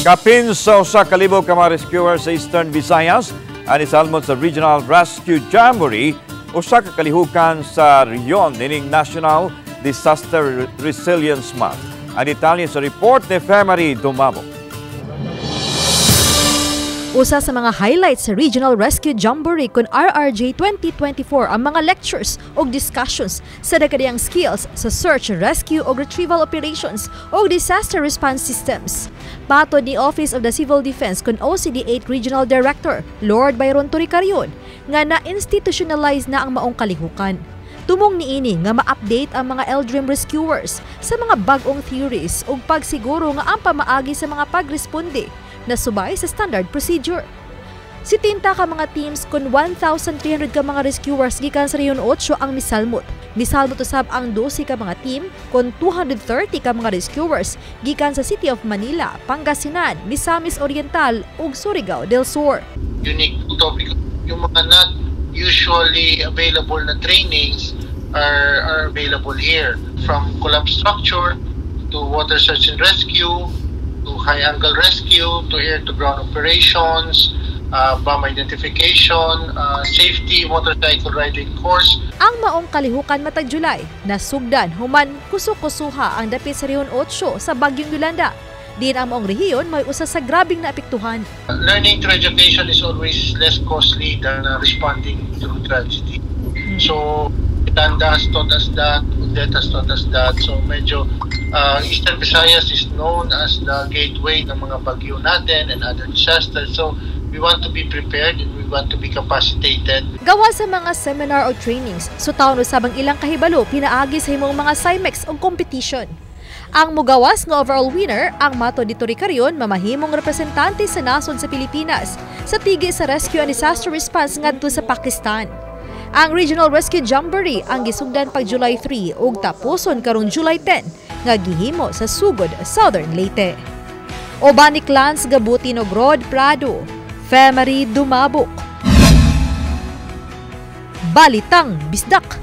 Kapin sa 1,000 ka mga rescuers sa Eastern Visayas ang nisalmot sa Regional Rescue Jamboree, usa ka kalihukan sa rehiyon nining National Disaster Resilience Month. Ang detalye sa report ni Femary Dumabok. Usa sa mga highlights sa Regional Rescue Jamboree kun RRJ 2024 ang mga lectures ug discussions sa dagkadiyang skills sa search, rescue ug retrieval operations ug disaster response systems. Matod ni Office of the Civil Defense kun OCD 8 Regional Director Lord Byron Toricarion nga na-institutionalize na ang maong kalihukan. Tumong niini nga ma-update ang mga LDRIM rescuers sa mga bag-ong theories ug pagsiguro nga ang pamaagi sa mga pagresponde na subay sa standard procedure. Sitinta ka mga teams kun 1,300 ka mga rescuers gikan sa Rehiyon 8 ang misalmot. Misalmot usab ang 12 ka mga team kun 230 ka mga rescuers gikan sa City of Manila, Pangasinan, Misamis Oriental ug Surigao del Sur. Unique to because yung mga not usually available na trainings are available here. From collapse structure to water search and rescue to high angle rescue to air to ground operations, bomb identification, safety motorcycle riding course. Ang maong kalihukan matag July, nasugdan human kusu-kusuha ang dapit sa Rehiyon 8 sa Bagyong Yolanda. Diin ang maong rehiyon may usa sa grabing naapektuhan. Learning through education is always less costly than responding through tragedy. So, Yolanda has taught us that, Odette has taught us that. So, medyo Eastern Visayas is known as the gateway ng mga bagyo natin and other disasters. So, we want to be prepared and we want to be capacitated. Gawas sa mga seminar o trainings, sutawon usab ang ilang kahibalo pinaagi sa himong mga CIMEX o competition. Ang mugawas nga overall winner ang, matod ni Toricarion, mamahimong representante sa nasod sa Pilipinas sa tigi sa Rescue and Disaster Response ngadto sa Pakistan. Ang Regional Rescue Jamboree ang gisugdan pag July 3 ug tapuson karong July 10 nga gihimo sa Sugod, Southern Leyte. Uban ni Clans Gabutin ug Rod Prado, Femary Dumabok. Balitang Bisdak.